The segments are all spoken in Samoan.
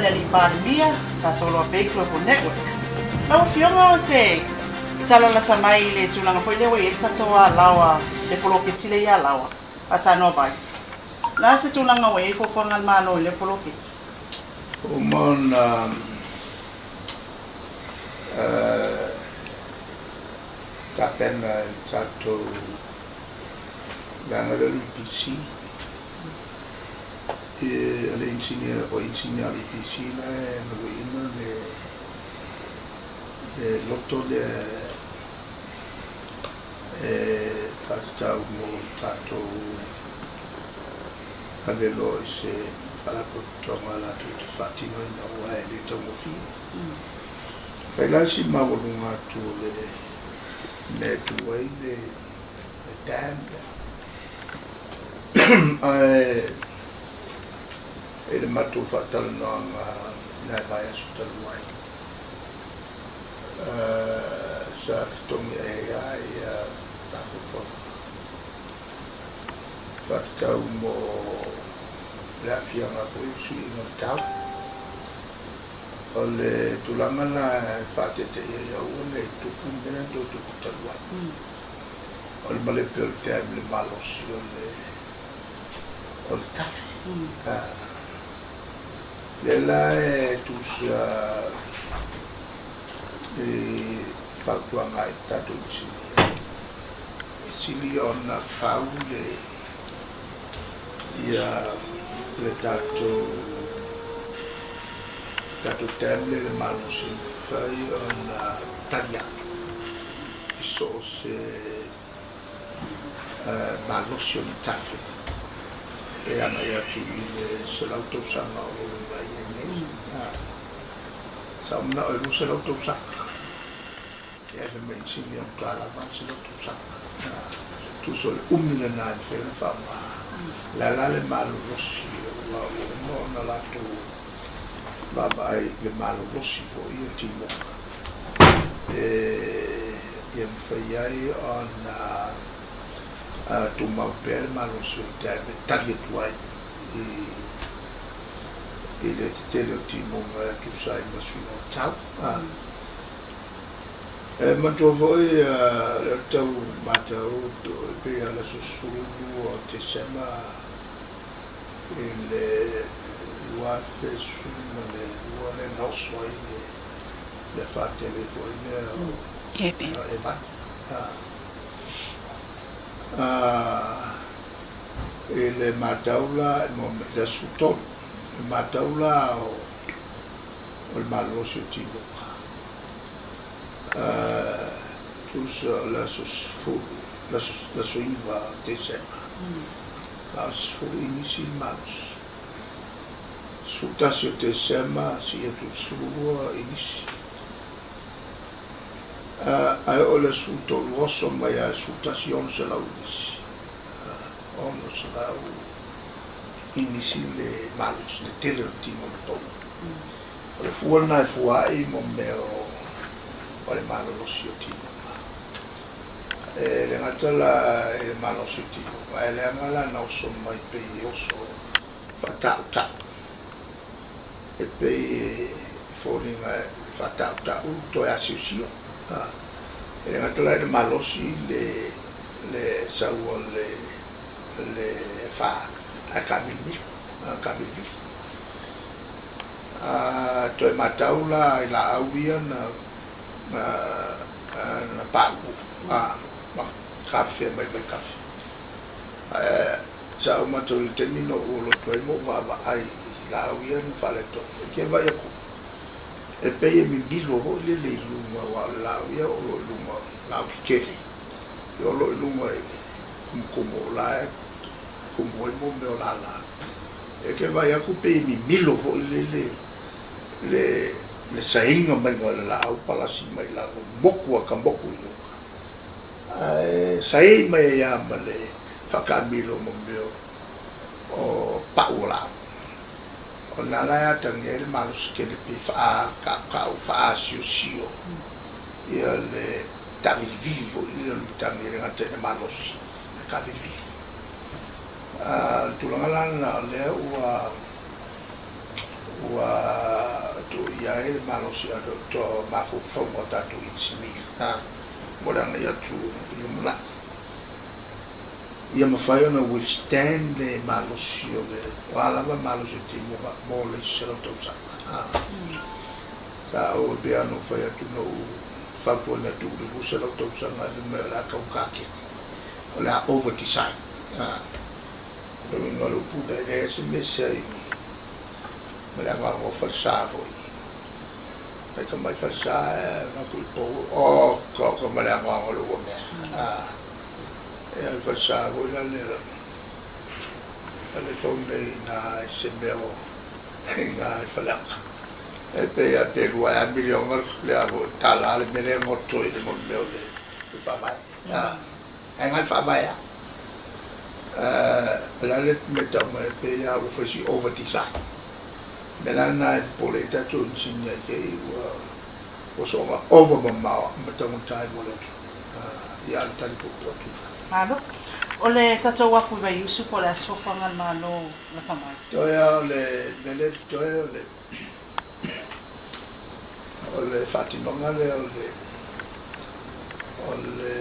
le Alii Palemia, tatou Loa Bay Global Network. Lau Afioga o se tala lata mai i le tulaga foi lea ua i ai le tatou Alaoa, le poloketi lea i Alaoa, Faatanoa Vai. O le a se tulaga ua i ai fuafuaga a le Malo i lea poloketi? Ua uma ona tapena e le tatou vaega lea o le EPC, o le engineer, o engineer a le EPC la e galueaiina le loto lea e faatatau mo le tatou ave loa i se faalapotopotoga latou te faatinoina aua e le taugofie. Fai la si maualuga atu o le mea e tu ai le dam lea. Ae i le matou faatalanoaga i nai vaiaso talu ai, sa fetogi ai lava ia mafaufauga faatatau mo le aafiaga foi o le suiga o le tau. O le tulaga la e faateteia ai aua ne i tupu le mea lea na toe tupu talu ai. O le malepe o le dam i le malosi o le o le tafe. Lea la e tusa i fautuaga ai tatou inisinia, e sili ona fau le ia le tatou tatou dam lea i le malosi e mafai ona tali atu i so o se malosi o le tafe e agai atu i le 100 tausaga o lo o lumanai ai nei. Sa ou manao e 200 tausaga. Ia fai mai sili e matua lava le 100 tausaga. Tusa o le umi lena e mafai ona faaaoga. O le a la le malolosi ua uma ona latou vaavaai i le malolosi foi o timoga ia mafai ai ona tumau pea le malosi o le dam e tali atu ai i le tetele o timoga e tusa ai ma suiga o le tau. E manatua foi lea ou te tau matau e pei lava o le aso 12 o Tesema i le 2012 lea na oso ai le afa tele foi lea o Evan. I le matau la, le aso 13, le matau la o le malolosi o Timoga, tusa o le aso 10, le aso 9 o Tesema, na o le 10 inisi le malosi. 11 o Tesema, sii atu i le 12 inisi. Ae oo i le 13, oso mai lava i le 11, 600 inisi. 600 inisi le malosi, le tele o le tino na pau. O le fua lena e fua ai mo mea o le malolosi o tinoga. E le gata la i le malosi o tinoga, ae leaga la na oso mai pei e oso faatautau. E pei e foliga e faatautau toe asiosio. E le gata la i le malosi le sau o le fa ae taamilomilo, taamilivili. A toe matau la i laau ia na na pauu ma kafe mai vaitafe. Ae sa ou matau i le taimi na ou olo atu ai ma ou vaavaai i laau ia na faaletonu, e te vaai atu e pei e mimilo foi lele i luga aua o le laau ia o lo o i luga, laau tetele, o lo o i luga i le kumukumu o la e kumu ai mo mea o lala. E te vaai atu pei e mimilo foi lele le saeiga maiga o le laau palasi mai lalo, moku a ka moku i luga. Ae saei mai ai lava ma le faataamilo ma mea o pau o laau. O lena la e atagia ai le malosi tele pei faatautau, faaasiosio ia le taavilivili foi lea o le matagi e le gata i le malosi, ae taavilivili. O le tulaga la lena o lea ua ua aafia ai le malosi atoatoa o mafaufauga o tatou inisinia mo le agai atu i lumanai. Ia mafai ona withstand le malosi o le, o a lava malosi o timuga mo le isi 100 tausaga. Sa ou e pei lava ona ou fai atu na ou fautuaina atu i le 200 tausaga e fai mai o le a taugata tele, o le a over design. O le uiga o le upu lea, e leai se mea e ese ai ma le agaga o falesa foi. Mai tamai falesa e avatu i pou, oka oka ma le agaga o le ua mea. Ia le falesa foi la lea, a le fau nei ina i se mea o ina i Faleata. E pei lava pe lua ea miliona le a foi tala le mea lea e goto i le mea o le faavae. Ae na le faavae lava. O le a le mea e tau mai pei lava ua fai si over design. O le mea la lena e popole ai tatou inisinia i te i ua soona over mamao ma taugata ai mo le atunuu. Ia a o le tali puupuu atu lena. Malo. O le tatou uafu i Vaiusu po o le a se fuafuaga a le Malo lata mai? Toe lava o le mea lea e totoe o le faatinoga lea o le o le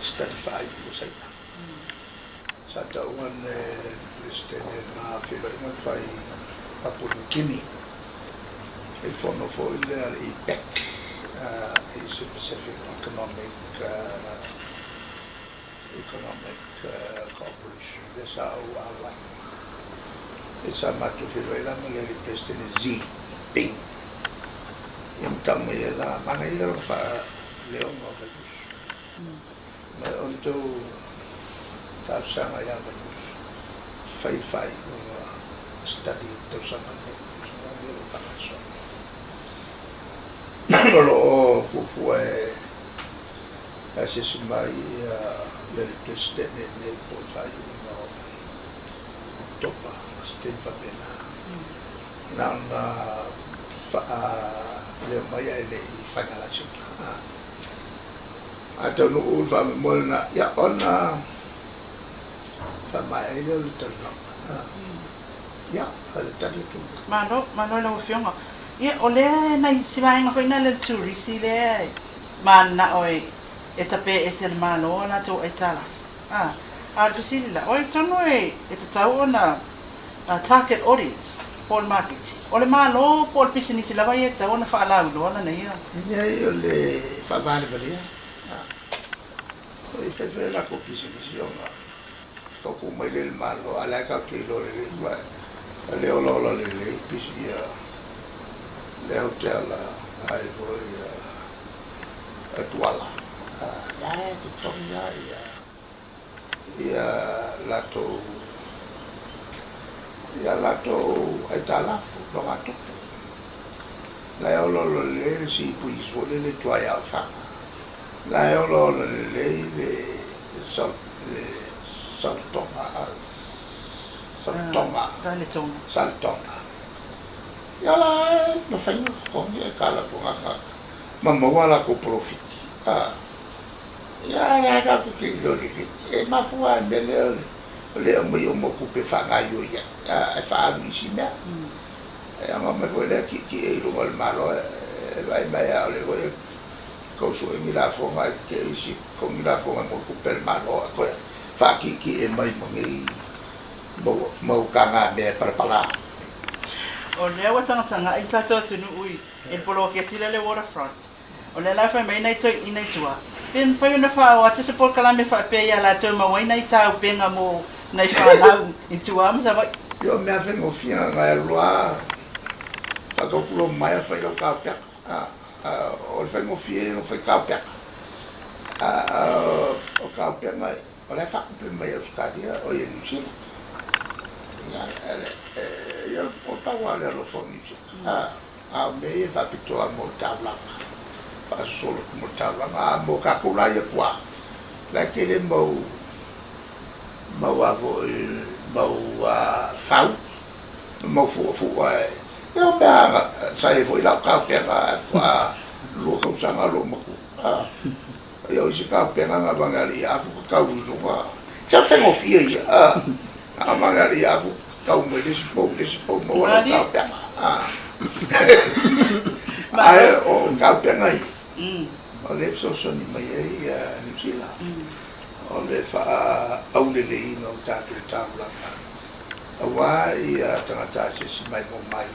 study faaiu o Saina. Sa taua e le Peresetene ma feiloaiga na fai i Papua New Guinea i le fono foi lea a le APEC, Asia Pacific Economic Economic Cooperation, lea sa ou auai. Sa matou feiloai la ma le alii Peresetene Xi Ping ia ma tau mai ai la, manaia lona faaleoga o Vaiusu. Ma o le tou talosaga ia Vaiusu, fai le faaiuga study i le tausaga lenei, tausaga lenei o lo o faagasolo. O lo o fuafua e asiasi mai le alii Peresetene nei po o le faaiuga o Oketopa, se taimi faapena. Na ona faaleo mai ae le i finalize ina. A taunuu le faamoemoe lena, ia ona faamaea ai lea o le talanoaga. Ia, o le tali atu lena. Malo, malo i lau Afioga. Ia, o lea nai si vaega foi lena le turisi lea e mananao e tape ese e le Malo a latou aitalafu. A, a o le fesili la, o ai tonu e tatau ona target audience po o le maketi? O le Malo po o le pisinisi lava ia e tatau ona faalauiloa lana ia? E leai, o le faavalevalea. E faifai a latou pisinisi ona tautuu mai lea i le Malo, a o la e tatou te iloa lelei aua e le olaola lelei pisi ia le hotela ai foi ia Tuala. La e totogi lava ia ia latou ia latou aitalafu nogatupe. La e olaola lelei le sea breeze foi lele i tua i Aofaga. La e olaola lelei le Saletoga Saletoga Saletoga. Ia la e mafai ona totogi aitalafu a tagata ma maua a latou polofiti. Ia a la e tatou te iloa lelei, e mafua lava i le mea lea o le aumai o mau tupe e faagaoioi ai, ae faaalu i isi mea. E aga mai foi lea tietie i luga o le Malo e vaai mai lava o lea foi e tau sue ni lafoga ae tetee isi totogi lafoga mo tupe a le Malo ae toe faatietie mai ma nei mau tagamea e palapala. O lea ua tagatagai le tatou atunuu i le poloketi lea le waterfront. O lea la e fai mai nai toeaiina i tua, pe mafai ona faaoo atu se polokalame faapea ia latou e maua ai nai taupenga mo nai fanau i tua ma Savaii. Io mea faigofie na e alu loa faatautu lou maea fai lau taopeaga o le faigofie ia ona fai taopeaga o taopeaga o la e faatupe mai e Ausetalia oi e Niu Sila ia o pau lava o le alofa o Niu Sila. A o mea ia e faapitoa mo le taulaga, faasosolo atu mo le taulaga, a mo tatou la ia tua, la e tele mau, mau a foi, mau fau, ma mau fuafua e, ia o mea lava sa i ai foi lau taopeaga ae faatoa lua tausaga lou matua, a, ia o isi taopeaga na avane alii afu tatau i luga, se o faigofie ia, a, na avane alii afu tau mai le isi pou i le isi pou maua lau taopeaga, a. Ae o taupega ia, o lea e fesoasoani mai ai Niu Sila, o le faaauleleiina o tatou taulaga, aua ia tagata asiasi maimoa mai,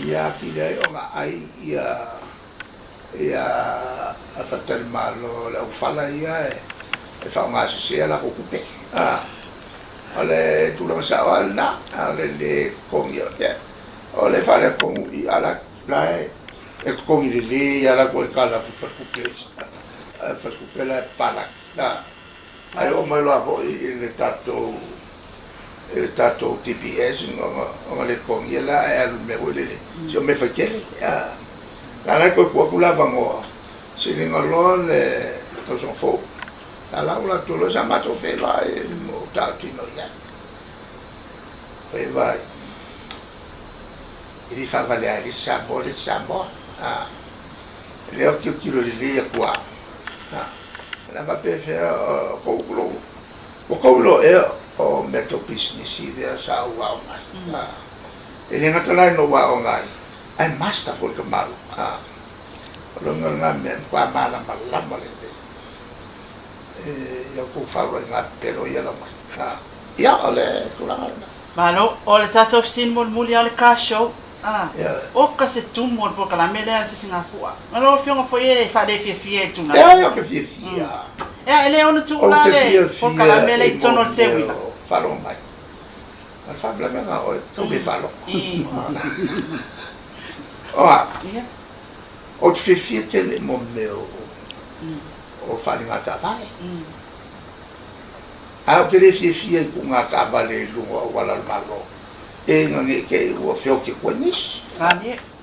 ia atili ai ona ai ia ia faletalimalo o le aufala ia e faaaoga sese a latou tupe. O le tulaga sao lava lena, o le le totogi o le faaletonu i ala la e totogi lelei lava latou e kalafi faletupe faletupe la e papalagi ae oo mai loa foi i le tatou i le tatou TPS ona le totogia lea ae alu i le mea foi lele si o mea faitele la la e toe tuu atu le avanoa siliga loa le tausaga fou la la ua latou iloa sa matou feiloai ma tautino i ai fai vai e le faavalea ai le isi Samoa le isi Samoa. A, lea ou tilotilo lelei atu lava. A, o le a faapefea o kou lou, ua tou iloa ea o mea tau pisinisi lea sa ou aoga ai. A, e le gata la ina ou aoga ai, ae master foi le tamalu. A, o lona lena mea e matua malamalama lelei i a outou faauluaiga pepelo ia e lau mai. A, ia o le tulaga lena. Malo, o le tatou fesili mulimuli lava o le car show. A, oka se tumu o le polokalame lea a le Sisigafua. Ma lau Afioga foi e faalefiafia i le tulaga. Leai, ou te fiafia. Ea, e le ono tuu la le polokalame lea i totonu o le teuila. Faalogo mai. O le faalavelave a oe, tau le faalogo. Oa, ou te fiafia tele i mea o faaaliga taavale. Ae ou te le fiafia i tuuga taavale i luga o auala o le Malo, e ina ne i te i ua feoti atu ai nisi.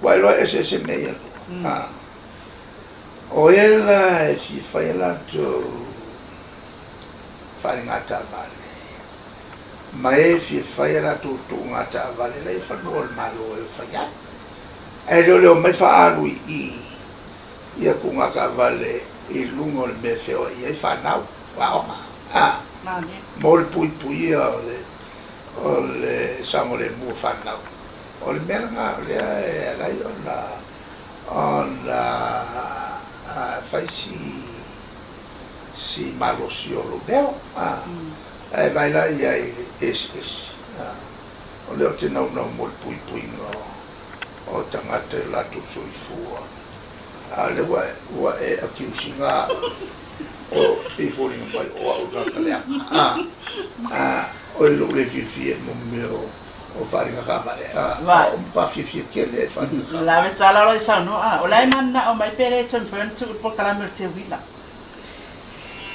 Ua iloa e eseese mea ia lua. O e la e fia fai a latou faaaliga taavale, ma e fia fai a latou tuuga taavale la e i fanua o le Malo e fai ai. Ae le o le omai faaalu i i ia tuuga taavale i luga o le mea e feoai ai fanau. aoga a mo le puipuia o le o le saogalemu o fanau. O le mea lena o lea e ala ai ona ona fai si si malosi o lou leo a ae vaai la i ai i le eseese a o lea ou te naunau mo le puipuiga o tagata i o latou soifua. A o lea ua ua e accuse ina au o e foliga mai o au le tagata leaga. A, a, o i lou le fiafia i mo mea o, o faaaliga taavale. A, o matua fiafia tele i faaaliga taavale. Lave tala loa i saunoa, a, o la e mananao mai pe le toe mafai ona tuu le polokalame o le teuila.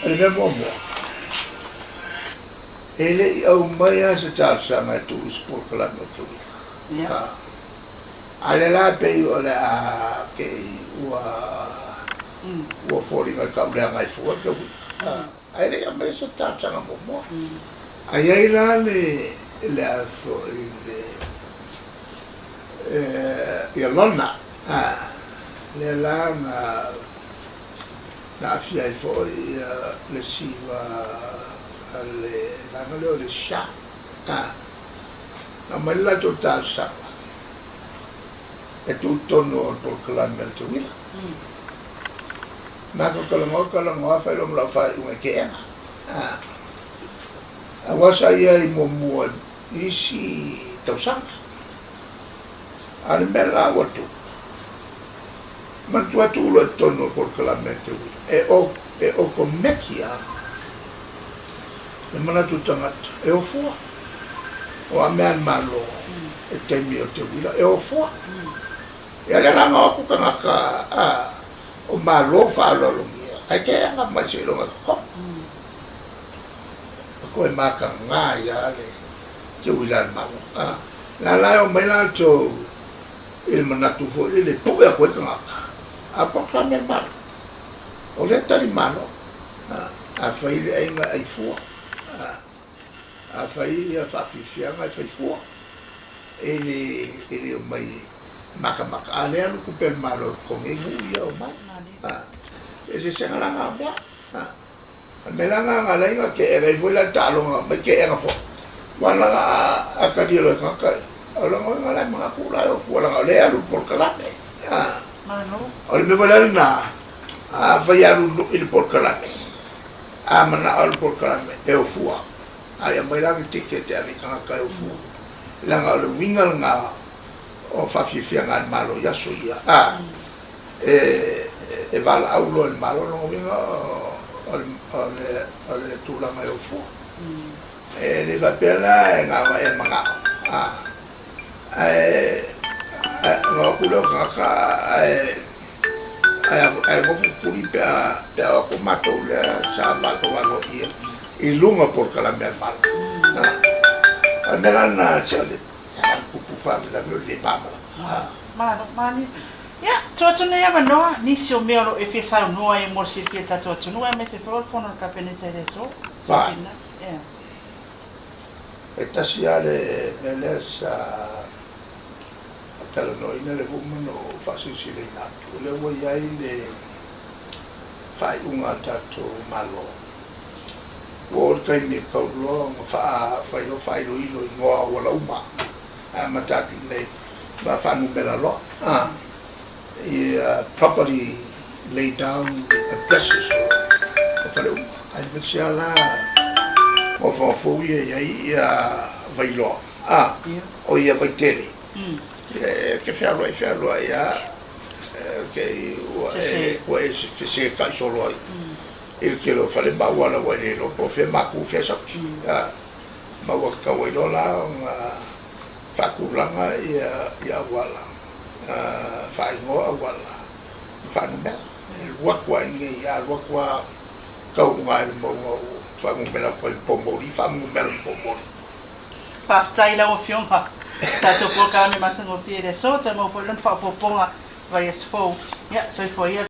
O le mea muamua, e le i aumai lava se talosaga e tuu i se polokalame o le teuila. A. A o lea la pei o le a kei ua ua foliga i kau leaga ai fua le tauiga. Ae le i aumaia se talosaga muamua. A i ai la le le a foi le ia lona lea la na na aafia ai foi ia le siva a le vaega lea o le SHA. Na aumai le latou talosaga e tuu i totonu o le polokalame a le tauila. Matou talanoa talanoa fai loa ma lau faaiuga e teena. Aua sa i ai muamua i isi tausaga. A o le mea la ua tupu, manatua tuu loa i totonu o le polokalame a le tauila, e otomeki lava le manatu o tagata e o fua. O a mea a le Malo i taimi o te uila, e o fua. Ia lea la na o atu tagata a o Malo faaaloalogia, ae te aga mai seiloga i totonu. E toe mataga ai lava le te uila a le Malo. A, la la e omai latou i le manatu foi lele e pue atu ai tagata, a polokalame a le Malo. O lea e tali Malo. A fai le aiga e ai fua. A fai ia faafiafiaga e fai fua. E le e le omai e makamaka. A lea alu tupe a le Malo e totogi ai nuu ia omai. E eseesega la na mea. O le mea la na na ala ai na keega ai foi la le taaloga aumai keega foi. Aua leaga a talia loa e tagata ia, o lona uiga la e manatu la e o fua leaga o lea e alu i le polokalame. Malo. O le mea foi la lena, afai e alu i le polokalame, a manao le polokalame e o fua, a e aumai la le ticket e ave i tagata e o fua. Leaga o le uiga lena o faafiafiaga a le Malo i aso ia, a, e valaau loa i le Malo, lona uiga o le tulaga e o fua. E le faapea la e na ona e manao, a, ae ona o atu lea o tagata ae ae nofo tutuli pe a pe a o atu matou lea sa valoia i luga o polokalame a le Malo. O le mea la lena se o le tupu faalavelave o le le malamalama. Malo, malie. Ia, tuu atu nei avanoa nisi o mea o lo o e fia saunoa ai mo le silafia e le tatou atunuu aemaise foi o le fono a le Kapeneta i le aso. Fa. E tasi lava le mea lea sa talanoaina lea foi ua uma ona ou faasilasilaina atu, o lea ua i ai le faaiuga a le tatou Malo, ua oo i le taimi e tatau loa ona fai loa faailoilo i igoa auala uma e amata atu i inei ma faanumera loa ia properly lay down the addresses o fale uma aemaise lava la ofoga fou ia e i ai ia Vailoa a o ia Vaitele e te fealuai fealuai a ua e fesetai solo ai i le tele o fale ma auala ua e le iloa po o fea mapu fea sauti ma ua tatau ai loa la ona faatulaga ia auala faaigoa auala ma faanumera. E alu atu lava i inei, a alu atu lava tau i luga i le mauga ua faanumera atu ai ma poumoli, faanumera ma poumoli. Faafetai i lau Afioga. Tatou polokalame matagofie i le aso, toe maua foi lona faaopoopoga vaiaso fou. Ia, soifua ia.